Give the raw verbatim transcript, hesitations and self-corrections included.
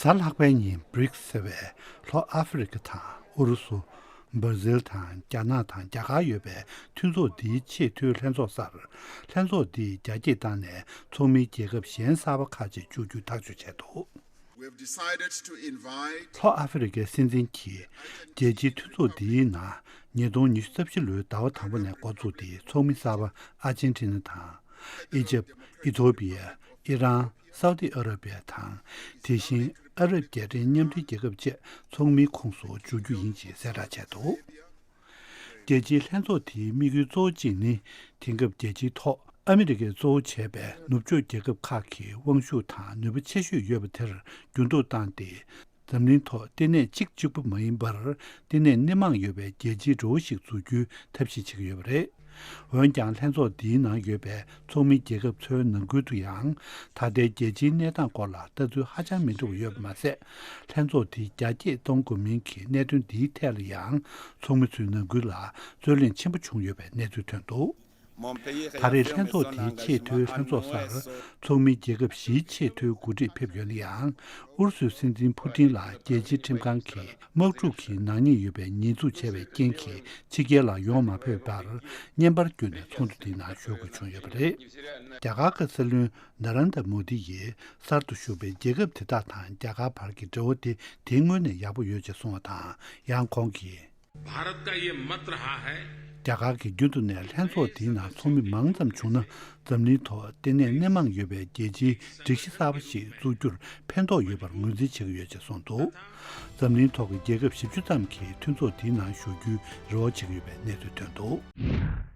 གཟའ་ལྷག་པའི་ཉིན་བྷི་རིག་སི་ཟེར་བའི་ལྷོ་ཨ་ཧྥེ་རི་ཁ་དང་ཨུ་རུ་སུ། འབར་ཟིལ་དང་རྒྱ་ནག་དང་རྒྱ་གར་ཡོད་པའི་མཐུན་ཚོགས་འདིའི་ཆེས་མཐོའི་ལྷན་ཚོགས་སར། ལྷན་ཚོགས་འདིས་རྒྱ་སྐྱེད་བཏང་ནས་ཚོགས་མིའི་རྒྱལ་ཁབ་གཞན་གསར་པ་ཁག་ཅིག་བཅུག་རྒྱུ་ཐག་གཅོད་བྱས་འདུག We have decided to invite ལྷོ་ཨ་ཧྥེ་རི་ཁའི་སྲིད་འཛིན་གྱིས་རྒྱལ་སྤྱིའི་མཐུན་ཚོགས་འདིའི་ནང་ཉིས་སྟོང་ཉི་ཤུ་རྩ་བཞི་ལོའི་ཟླ་བ་དང་པོ་ནས་འགོ་བཙུགས་ཏེ་ཚོགས་མི་གསར་པ་ཨར་ཇན་ཊི་ན་དང་། ཨི་ཇིབ། ཨི་ཐོ་པི་ཡ། ཨི་རན། སའུ་ཏི་ཨ་ར་པི་ཡ་དང་། དེ་བཞིན་ཨ་རབ་རྒྱལ་ཕྲན་མཉམ་འབྲེལ་རྒྱལ་ཁབ་བཅས་ཚོགས་མིའི་ཁོངས་སུ་འཇུག་རྒྱུ་ཡིན་ཞེས་གསལ་བསྒྲགས་བྱས་འདུག་རྒྱལ་སྤྱིའི་ལྷན་ཚོགས་དེའི་དམིགས་ཡུལ་གཙོ་བོ་གཅིག་ནི། དེང་སྐབས་རྒྱལ་སྤྱིའི་ཐོག་ཨ་མི་རི་ཀས་གཙོ་བོ་བྱས་པའི་ནུབ་ཕྱོགས་རྒྱལ་ཁབ་ཁག་གི་དབང་ཤུགས་དང་ནུས་པ་ཆེ་ཤོས་ཡོད་པ་དེར་འགྱུར་ལྡོག་བཏང་སྟེ། འཛམ་གླིང་ཐོག་ལྟེ་གནས་གཅིག་གཅིག་པུ་མ་ཡིན་པར། ལྟེ་གནས་སྣེ་མང་ཡོད་པའི་རྒྱལ་སྤྱིའི་འགྲོ་བ་ཞིག་འཛུགས་རྒྱུའི་ཐབས་ཤེས་བྱེད་ཀྱི་ཡོད་པ་རེད། འོན་ཀྱང་ལྷན་ཚོགས་འདིའི་ནང་ཡོད་པའི་ཚོགས་མི་རྒྱལ་ཁབ་ཚོའི་ནང་ཁུལ་དུ་ཡང་། ད་ལྟའི་རྒྱལ་སྤྱིའི་གནས་སྟངས་སྐོར་ལ་ལྟ་ཚུལ་ཧ་ཅང་མི་འདྲ་བ་ཡོད་པ་མ་ཟད། ལྷན་ཚོགས་དེ་རྒྱ་སྐྱེད་གཏོང་དགོས་མིན་གྱི་གནད་དོན་འདིའི་ཐད་ལ་ཡང་། ཚོགས་མི་ཚོའི་ནང་ཁུལ་ལ་རྩོད་གླེང་ཆེན་པོ་བྱུང་ཡོད་པའི་གནས་ཚུལ་ཐོན་འདུག་ད་རེས་ལྷན་ཚོགས་དེའི་ཆེས་མཐོའི་ལྷན་ཚོགས་སར་ཚོགས་མི་རྒྱལ་ཁབ་བཞིའི་ཆེས་མཐོའི་འགོ་ཁྲིད་ཕེབས་ཡོད་ན་ཡང་། ཨུ་རུ་སུའི་སྲིད་འཛིན་ཕུ་ཏིན་ལ་རྒྱལ་སྤྱིའི་ཁྲིམས་ཁང་གིས་དམག་འཁྲུག་གི་ནག་ཉེས་ཡོད་པའི་ཉེས་འཛུགས་བྱས་པའི་རྐྱེན་གྱིས་ཕྱི་རྒྱལ་ལ་ཡོང་མ་ཕོད་པར། བརྙན་པར་བརྒྱུད་ནས་ཚོགས་འདུ་དེའི་ནང་ཞུགས་དགོས་བྱུང་ཡོད་པ་རེད། རྒྱ་གར་གྱི་སྲིད་བློན་ན་རན་དྲ་མོ་དི་ཡིས་གསར་དུ་ཞུགས་པའི་རྒྱལ་ཁབ་དེ་དག་དང་རྒྱ་གར་བར་གྱི་འབྲེལ་བ་དེ་དེ་སྔོན་ནས་ཡག་པོ་ཡོད་ཅེས་གསུངས་པ་དང་། ཡང་ཁོང་གིས། भारत का ये मत रहा है རྒྱ་གར་གྱིས་རྒྱུན་དུ་ནས་ལྷན་ཚོགས་དེའི་ནང་ཚོགས་མི་མང་ཙམ་བྱུང་ན། འཛམ་གླིང་ཐོག་ལྟེ་གནས་སྣེ་མང་ཡོད་པའི་རྒྱལ་སྤྱིའི་སྒྲིག་གཞི་གསར་པ་ཞིག་འཛུགས་རྒྱུར་ཕན་ཐོགས་ཡོད་པར་ངོས་འཛིན་བྱེད་ཀྱི་ཡོད་ཅེས་གསུངས་འདུག་འཛམ་གླིང་ཐོག་གི་རྒྱལ་ཁབ་བཞི་བཅུ་ཙམ་གྱིས་མཐུན་ཚོགས་དེའི་ནང་ཞུགས་རྒྱུའི་རེ་བ་བྱེད་ཀྱི་ཡོད་པའི་གནས་ཚུལ་ཐོན་འདུག